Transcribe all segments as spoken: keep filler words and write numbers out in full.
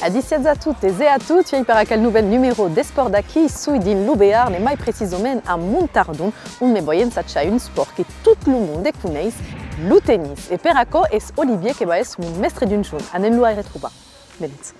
Adissiatz a totes e a tots, uèi per aquel novèl numèro d'Espòrt d'aquí, soi dins lo Bearn e mai precisament a Montardon, ont me vòi ensajar un espòrt que tot lo monde coneis, lo tennis. E per aquò es Olivier que va èsser mon mèstre d'un jorn. Anem lo retrobar. Venètz.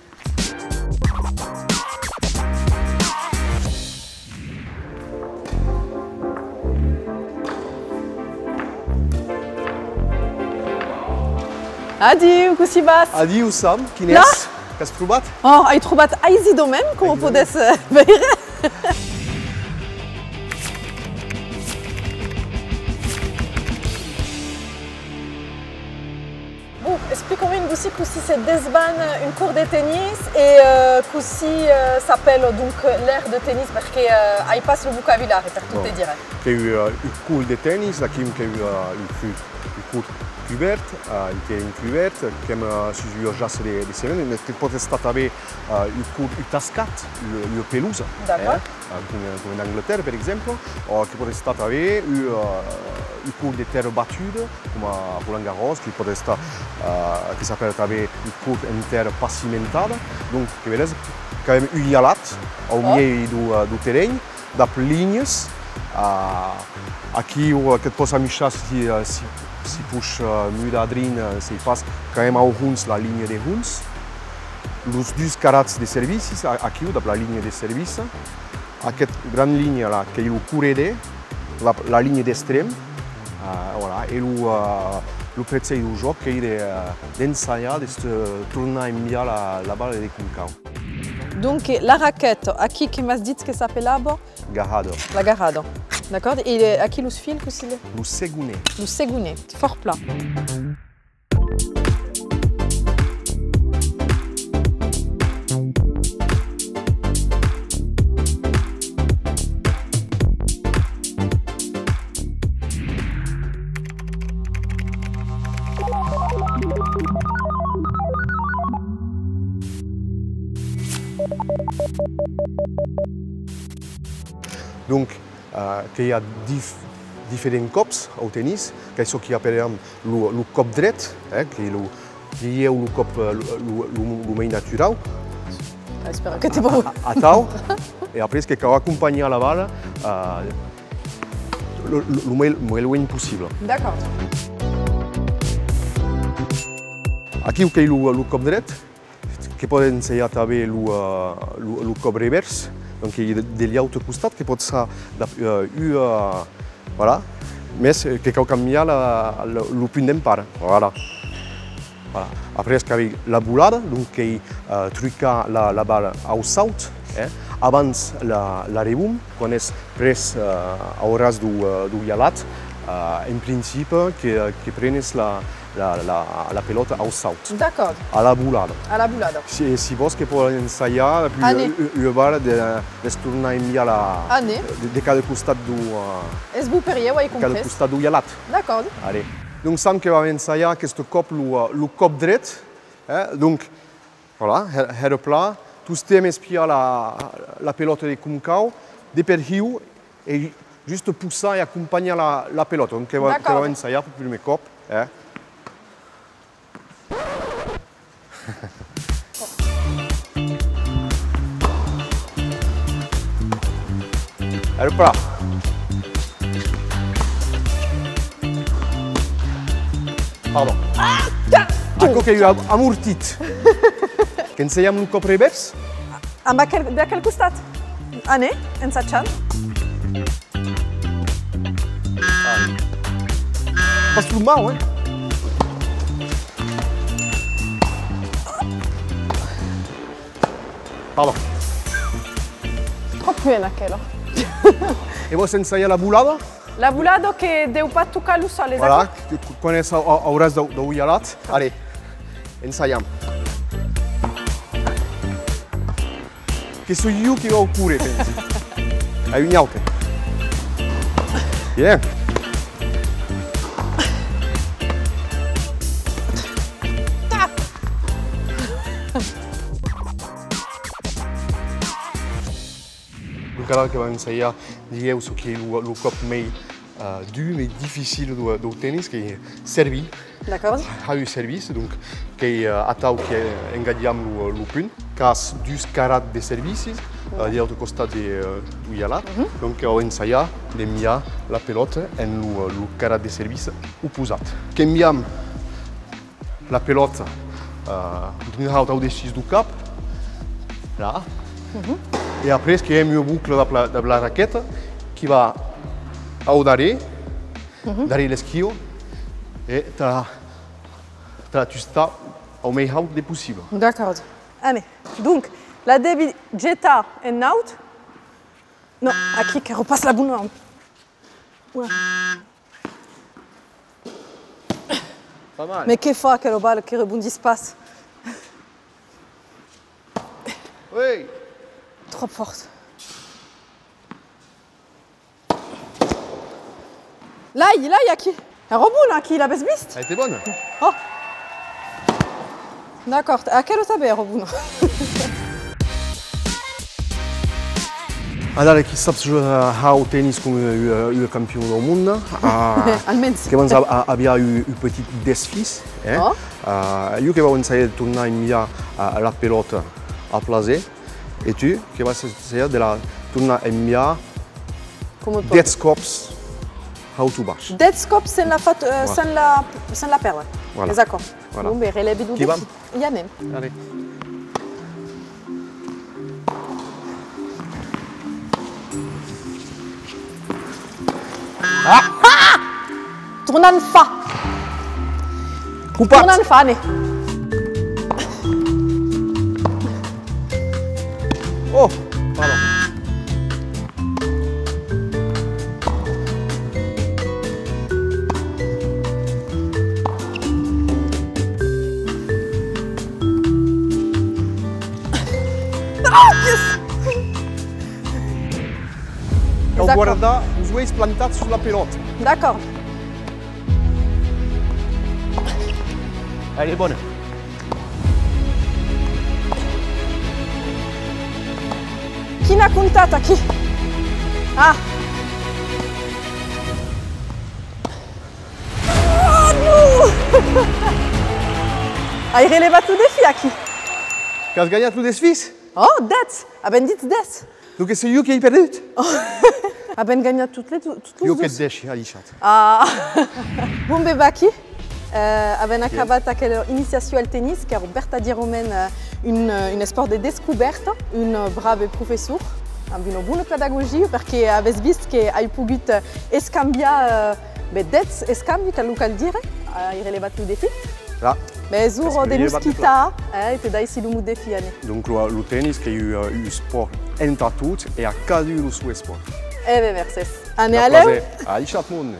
Adiu, cossí vas? Adiu, Sam, quin es? Qu'as trobat? Oh, ai trobat aisidament, coma podètz, eh, veire. Bon, explica-me un bocin cossí se desbana un cors de tennis e, eh, cossí, eh, s'apèla donc l'aire de tennis, perque, eh, ai pas lo vocabulari, per tot te dire. Qu'ei, eh, un cors de tennis, aquí qu'ei, eh, un cors, un cors cubèrt, eh, un terren cubèrt, qu'èm, eh, sus ua jaça de, de cement, que pòt estar tanben, eh, un cors, un tascat, ua, ua pelosa, eh, eh, com, com en Anglatèrra, per exemple, o que pòt estar tanben un, eh, un cors de tèrra batuda, coma Roland Garros, que pòt estar, eh, que s'apèla tanben un cors en tèrra pas cimentada. Donc, que vedes, qu'avem un hialat au miei deu, eh, deu terren, dab linhas, eh, aquiu, eh, que't pòs amuishar si, eh, si, si pòs, eh, mudar drin, eh, sèi pas, qu'avem au hons la linha de hons. Los dus carrats de servicis, a-, aquiu, dab la linha de servici. Aqueth gran linha la, qu'ei lo correder, la, la linha d'extrem, eh, voilà, e lo, eh, lo prètzhèr deu jòc qu'ei de, eh, d'ensajar de se tornar enviar la, la bala de com cau. Donc, la raqueta, aquí, que m'as dit que s'apelava? Garrada. La garrada, d'acòrd. E, eh, aquí los fils, cossí le? Lo segonet. Lo segonet, fòrt plan. Donc, eh, que i a dif-, diferents còps au tennis, qu'ei çò qui apelèram lo, lo còp dret, eh, qu'ei lo, dilhèu lo còp, eh, lo, lo, lo, lo mei naturau. Espèra que te vau. A-, atau, e après que cau acompanhar la bala, eh, lo, lo, lo mei, mei luenh possible. D'acòrd. Aquiu qu'ei lo, lo còp dret. Que pòt ensajar tanben lo, eh, lo, lo còp revèrs, donc, de, de l'aute costat, que pòt ser, eh, ua, voilà, mès, eh, que cau cambiar la, lo, lo punt d'empara, voilà. Voilà. Après, qu'avem la volada, donc, qu'ei, eh, trucar la, la bala au saut, eh, abans la, la rebomba. Quan es pres, eh, au ras deu, eh, deu hialat, eh, en principi que, que prenes la, la, la, la pelòta au saut. D'acòrd. A la volada. A la volada. Si, si vòs que pòt ensajar, puèi, eh, eh, ua vara de, de se tornar enviar la, de, de cada costat deu, eh, es bon per ieu, ai comprés, cada costat deu hialat. D'acòrd. Allez. Donc, Sam que va ensajar aqueste còp lo, eh, lo còp dret, eh, donc, Voilà, hè-, hèra plan, tostemps espiar la, la pelòta de com cau, de per hiu, e just possar e acompanhar la, la pelòta. Donc, que va, que va ensajar per prumèr còp, eh. Hèra plan. Pardon. Ah, ta-, aquò qu'ei un am-, amortit. Qu'ensajam lo còp revèrs? Amb aquel, d'aquel costat. Anem, ensajam. Pas lo mau, eh? Pardon. Tròp luènh aquela. E vòs ensajar la volada? La volada que deu pas tocar lo sòl, exacte. Voilà, que, que quan es au, au, au ras deu, deu hialat. Allez, ensajam. Que soi jo qui vau córrer, pensi. A un aute. Bien. Donc, ara que vam ensajar, dilhèu, çò qui ei lo, lo còp mei, eh, dur, mei dificil deu, deu tennis, qu'ei servir. D'acòrd. Har un servici, donc, qu'ei, eh, atau que engatjam lo, lo punt. Qu'as dus carrats de servicis, eh, de l'autre costat de, eh, deu hialat. Donc, cau ensajar d'enviar la pelòta en lo, lo carrat de servici oposat. Qu'enviam la pelòta, eh, d'un haut au dessús deu cap, là. E après, que hèm ua bocla dab la, dab la raqueta qui va au darrèr, darrèr l'esquiu, e tà, tà la tustar au mei haut de possible. D'acòrd. Anem. Donc, la devi getar en naut. Non, aquí, qu'èra pas la bona. Ola. Pas mal. Mès que fa aquela bala que rebondís pas? Oui. Tròp fòrt. Lai, lai, aquí. Èra bona, aquí, l'avètz vist? Èra bona. Oh. D'acòrd, aquela tanben èra bona. Adara, qui sap jogar au tennis coma ua, ua campion deu monde, a, almens, que abans a, a, aviá un, un petit desfís, eh? Oh. A, jo que vau ensajar de tornar enviar, a, la pelòta a plaser, e tu que vas ensajar de la tornar enviar dètz còps haut o baish. Dètz còps sens la fat-, eh, sens la, sens la pèrdre. Voilà. Es aquò. Voilà. Bon, ben, relèvi lo defi. I anem. Allez. Ah! Ah! Tornam far. Copat. Tornam far, ne. Oh, pardon. Ah, yes! Cau guardar los uelhs plantats sus la pelòta. D'acòrd. Allez, bona. Qui n'a comptat aquí? Ah! Oh, non! Ai relevat lo defi aquí. Qu'as ganhat lo desfís? Oh, dètz! Avèm dit dètz! Donc, es jo qui ai perdut? Avèm ganhat tot le, tot los dos. Jo que dèshi, alichat. Ah! Bon, ben, vaquí, eh, avèm acabat aquela iniciacion al tennis, qu'èra vertadièrament, eh, un, eh, un espòrt de descobèrta, un, eh, brave professor, amb una bona pedagogia, perque avètz vist que ai pogut, eh, escambiar, eh, ben, dètz escambis, cal, lo cal dire, ai relevat lo defi. Là. Mès es ora de nos quitar, eh, e te daissi lo mot de fin, Anne. Donc, lo, lo tennis qu'ei un, un espòrt entà tots e a cadun lo son espòrt. E ben, mercés. Anne, a lèu. Alichat monde.